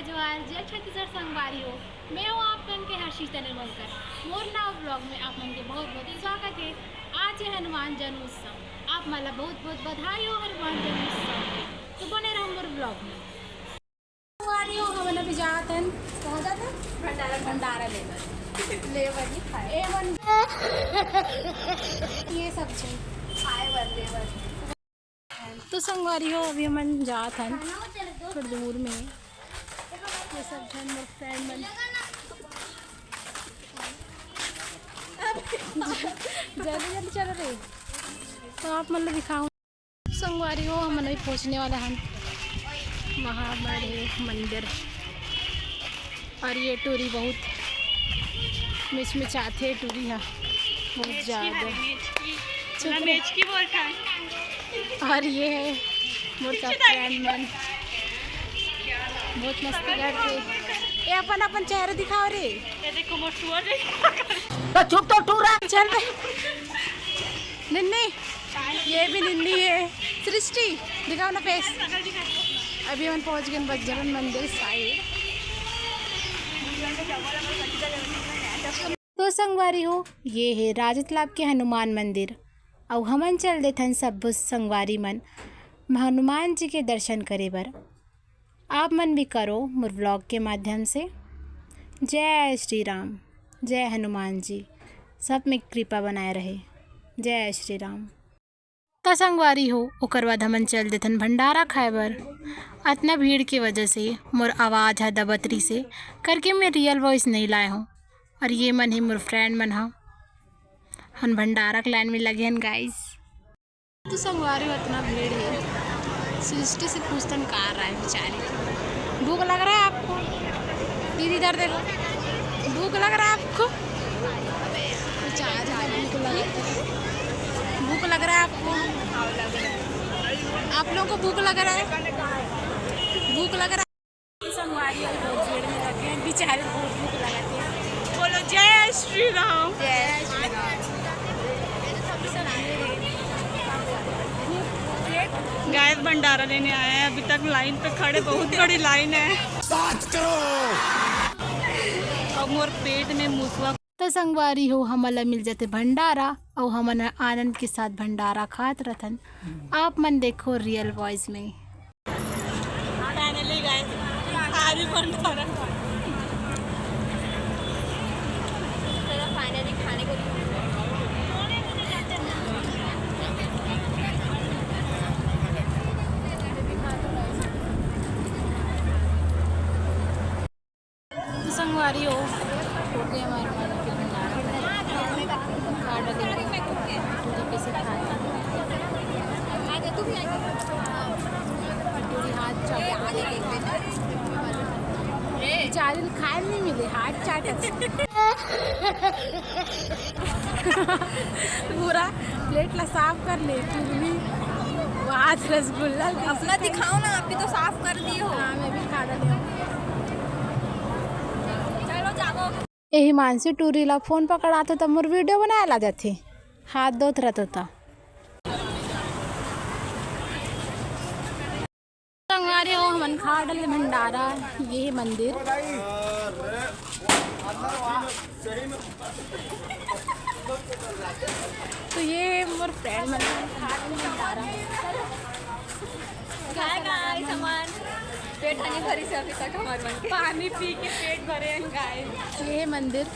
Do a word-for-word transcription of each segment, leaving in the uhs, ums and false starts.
जोहार, जय छत्तीसगढ़ संगवारी हो। मैं हूँ आप मन के हर्षिता निर्मलकर। मोर नवा vlog में आप मन के बहुत बहुत स्वागत है। आज है हनुमान जन्मोत्सव, आप मन ला बहुत बहुत बधाई हो हनुमान जन्मोत्सव के। तो बने रहो मोर vlog में। संगवारी हो, हमन अभी जात हन, कहाँ जात हन? भंडारा। भंडारा लेबर। लेबर नहीं खाए। एवन ये सब चीज खाए बर लेबर। तो संगवारी हो, अभी हमन जात हन थोड़ी दूर में। ये सब झन मोर friend मन। जल्दी जल्दी चल रे। तो आप मन ला दिखाऊं। संगवारी हो, हमन अभी पहुंचने वाला हन महामढ़ मंदिर। और ये टूरी बहुत मिचमिचाथे, टूरी हा बहुत ज्यादा। चुप रह। और ये है मोर सब friend मन, बहुत मस्ती करथे। ये अपन अपन चेहरा दिखाओ रे। ये देखो मोर टूरा। तो चुप तो टूरा। चल बे। निन्नी, ये भी निन्नी है। सृष्टि, दिखाओ ना face। अभी हमन पहुंच गए बजरंग मंदिर side। तो संगवारी हो, ये है राजतालाब के हनुमान मंदिर। अउ हमन चल देथन सब्बो संगवारी मन हनुमान जी के दर्शन करे बर। आप मन भी करो मोर vlog के माध्यम से। जय श्री राम, जय हनुमान जी, सब में कृपा बनाए रहे। जय श्री राम। त संगवारी हो, ओकर बाद हमन चल देथन भंडारा खाए बर। अतना भीड़ के वजह से मोर आवाज ह दबत रहिसे करके मैं real voice नहीं लाए हूँ। और ये मन ही मोर friend मन ह, हम भंडारा के line में लगे हन guys। तो संगवारी हो, अतना भीड़ है। सृष्टि से पूछतन का रहा है बेचारी। भूख लग रहा है आपको? दीदी इधर देखो, भूख लग रहा है आपको? बेचारी का भूख लग रहा है। भूख लग रहा है आपको? आप लोगों को भूख लग रहा है? भूख लग रहा है? संगवारी अभी बहुत भीड़ में लगे हैं, बेचारे बहुत भूख लगा थे। बोलो जय श्री राम। जय श्री राम। गाइस, भंडारा लेने आए हैं, अभी तक line पे खड़े, बहुत बड़ी line है। बात करो। अब मोर पेट में मुसवा। त संगवारी हो, हमन ला मिल जाथे भंडारा, अउ हमन ह आनंद के साथ भंडारा खात रथन। आप मन देखो real voice में। Finally guys, आज भंडारा। चलो finally खाने को। तो संगवारी हो, हो गए हमारे मन के भंडारा। खा डले, पूरी कैसे खाए। पूरी हाथ चाट। चारिल खाए नहीं मिले, हाथ चाट। पूरा plate ला साफ कर ले, फिर भी वो हाथ रसगुल्ला के अपना दिखाओ ना, आप भी तो साफ कर दिए हो। हाँ, मैं भी खा डाली हूँ। चलो जाओ। ए हिमांशु टूरी ला phone पकड़ात हो त मोर video बनाए ला जाथे, हाथ धोत रहत हो त। संगवारी हो, हमन खा डले भंडारा, ये है मंदिर। तो ये मोर friend मन खा डले भंडारा। Hi guys, हमार पेट नहीं भरी से अभी तक हमार मन के। पानी पी के पेट भरे हैं guys। ये है मंदिर।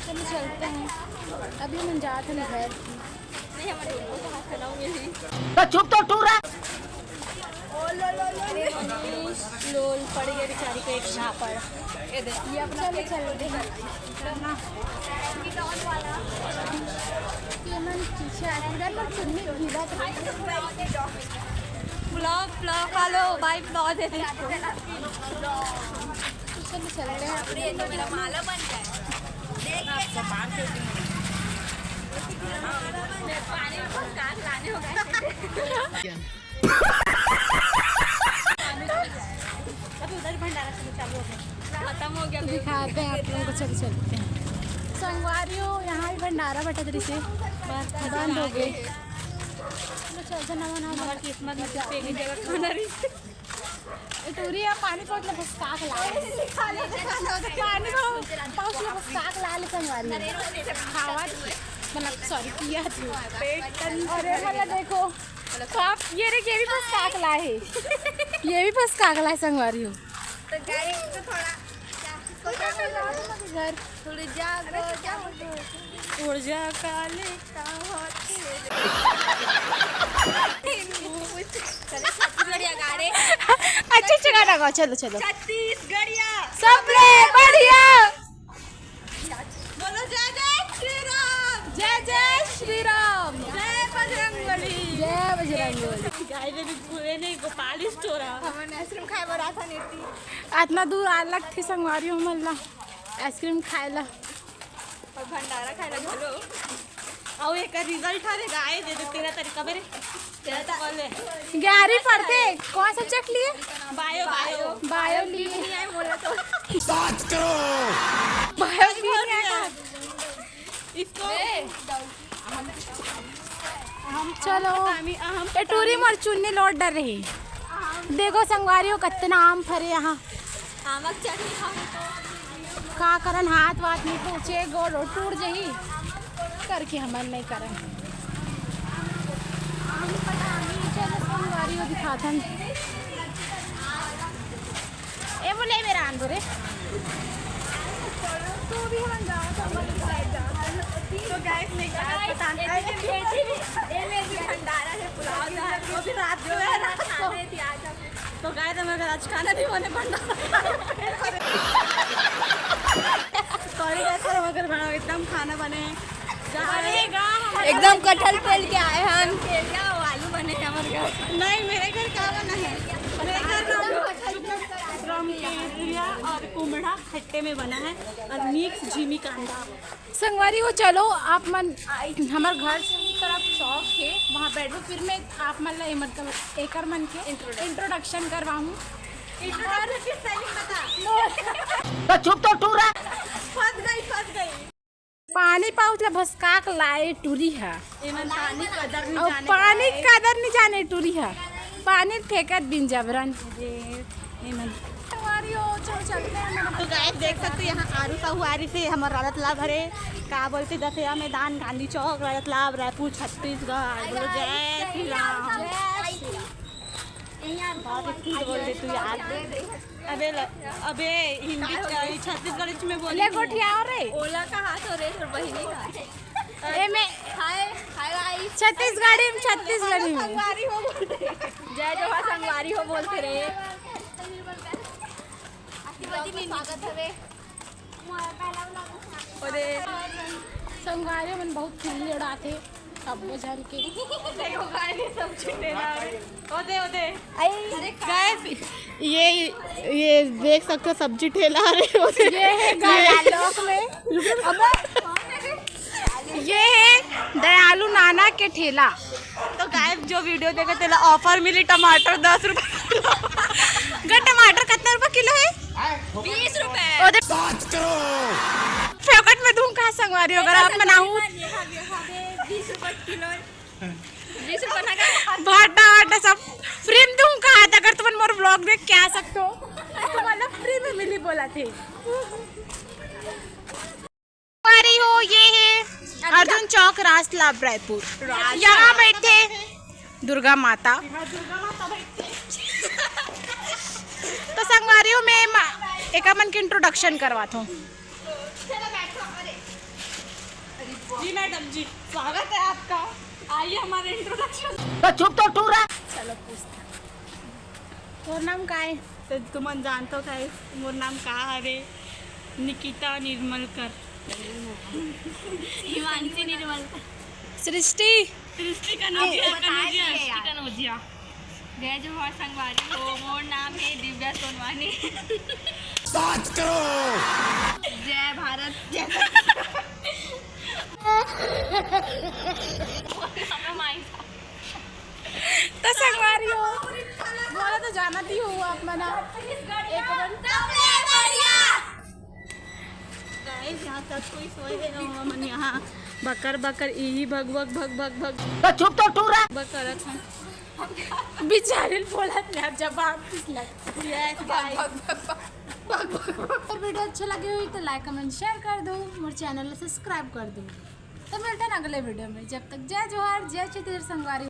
चलो चलते हैं, अभी हम जाते हैं घर। नहीं, हमारे ऊपर तो हाथ फैलाओगे नहीं। तो चुप तो टूरा। लोल पड़ गया बेचारी को एक झापड़। ये दे। ये अपना चलो, चलो, दे। ये मन पीछे आ गया, मैं चुन्नी गीला था। Vlog, vlog, hello, bye, vlog दे दे। चलो, चलते हैं। खत्म हो गया। दिखाते हैं आप लोगों को, चल चलते हैं। संगवारी हो, यहाँ भी भंडारा बटत रही से बंद हो गए। चलो, चलते नवा नवा हमारा किस्मत में सिर्फ एक ही जगह खाना रही। ए टूरी, अब पानी पहुँच ले, बस काक ला। पानी पहुँच ले, बस काक ला ले संगवारी। खावा थी, मतलब, सॉरी, पिया थी। पेट ठंड। अरे, मतलब, देखो, तो आप ये रे, ये भी बस काक ला है, ये भी बस काक ला है संगवारी हो। तो गाइस, तो थोड़ा घर थोड़ी जागो, जागो। उड़ जा काले। चले छत्तीसगढ़िया गा रे। अच्छा, अच्छा गाना गाओ, चलो, चलो। छत्तीसगढ़िया सबले बढ़िया। बोलो जय जय श्री राम। जय जय श्री राम। जय बजरंग बली। जय बजरंग बली। गाय ने भी पूरे नहीं, गोपाल स्टोर है। हमन आइसक्रीम खाए बर आथन एती। इतना दूर आ लगथे संगवारी हो, हमन ला आइसक्रीम खाए ला। और भंडारा खाए ला घलो। अउ एकर रिजल्ट हरे गाय दे दे, तेरह तारीख का बरे। तेरह तारीख। ग्यारहवीं पढ़ते, कौन सब्जेक्ट लिए? Bio, bio. बायो लिए। नहीं आए बोला तो। बात करो। बायो लिए नहीं आए। इसको चलो। ए टूरी मोर चुन्नी लोट डर रही। देखो संगवारी हो, कितना आम फरे यहाँ। आमक चटनी खाओ तो। का करन, हाथ वाथ नहीं पहुँचे, गोड़ टूट जही करके हमन नहीं करन। चलो संगवारी हो, दिखाथन। ए बोले मेरा आन बोले। तो भी हम जाओ तो हम लोग जाओ। तो गाइस, मैं गाइस पता नहीं। ये मेरी भंडारा है, पुलाव का। वो भी रात को है, रात को। तो गाइस, हमारे घर आज खाना नहीं बने, भंडारा। सॉरी गाइस, पर हमारे घर बना एकदम खाना बने। एकदम कटहल पेल के आए हन। आलू बने हैं हमारे घर। नहीं, मेरे घर क्या बना है? मेरे घर राम, राम के भुजिया और कुमड़ा खट्टे में बना है और मिक्स झीमी कांदा। संगवारी हो, चलो आप मन हमर घर तरफ चौक के वहाँ बैठो, फिर मैं आप मन ला एमन-, एकर मन के इंट्रोडक्शन करवाहूँ। इंट्रोडक्शन की स्पेलिंग बता। तो चुप तो टूरा। फंस गई, फंस गई। पानी पाउच ला भसकाक लाए टूरी हा। एमन पानी कदर नहीं अउ जाने पानी का। कदर नहीं जाने टूरी हा। पानी फेंकत बिन जबरन। ये एमन। हमारी हो, चलो चलते हैं, हमारा तो गाइस देख सकते हो यहाँ आरू साहू आरी से हमारा रजत लाभ हरे। का बोलते दशहरा मैदान, गांधी चौक, रजत लाभ, रायपुर, छत्तीसगढ़। बोलो जय श्री राम। जय श्री राम। बहुत स्पीड बोल दे तू यार। अबे ल-, अबे हिंदी च-, छत्तीसगढ़ी में बोले ले तू। गोठियाओ रे। ओला कहा तो रे तोर बहिनी का। ए में हाय, हाय गाइस। छत्तीसगढ़ी में, छत्तीसगढ़ी में। संगवारी हो बोलते। जय जोहार संगवारी हो बोलते रे। स्वागत हवे। अरे संगवारी मन बहुत खिल्ली उड़ाथे। सब्बो झन के। देखो गाइस, ये सब्जी ठेला है। ओ दे, ओ दे। गाइस, ये, ये देख सकते हो, सब्जी ठेला है। ये है गाइस में। ये है दयालु नाना के ठेला। तो गाइस, जो वीडियो देखे तेला ऑफर मिली, टमाटर दस रुपए किलो। ग टमाटर कितना रुपए किलो है? बीस रुपए। ओ दे- बात करो। फोकट में दूं का संगवारी हो, अगर आप बनाऊ। बीस रुपए किलो। बीस रुपए ना का? भाटा वाटा सब फ्री में दूं का, अगर तुमन मोर व्लॉग देख के आ सकते हो, तुम्हारा फ्री में मिली बोला थे। संगवारी हो, ये है अर्जुन चौक, राजलाभ, रायपुर। यहाँ बैठे दुर्गा माता। तो संगवारी हो, मैं मा-, एका मन के इंट्रोडक्शन करवात हूँ। जी मैडम जी, स्वागत है आपका। आइए हमारे इंट्रोडक्शन। तो चुप तो टूरा। चलो पूछते हैं। तोर नाम का है? तो तुमन जानतो का है, मोर नाम का हरे? निकिता निर्मलकर। हिमांशी निर्मलकर। सृष्टि। सृष्टि कनौजिया। कनौजिया। सृष्टि कनौजिया। जय जोहार संगवारी हो, मोर नाम है दिव्या सोनवानी। बात करो। जय भारत, जय। तो संगवारी हो, बोला तो जाना थी हो आप मना। एक बार गाइस, यहाँ तक कोई सोए है ना, हमन यहाँ बकर बकर इही भग भग भग भग भग। तो चुप तो टूरा। बकर करत हन। बेचारे बोलत ना जवाब किस लग। Yes, guys। अगर video अच्छा लगे होही तो like, comment, share कर दो, मोर channel ला subscribe कर दो। तो मिलते हैं अगले video में, जब तक जय जोहार, जय छत्तीसगढ़ संगवारी।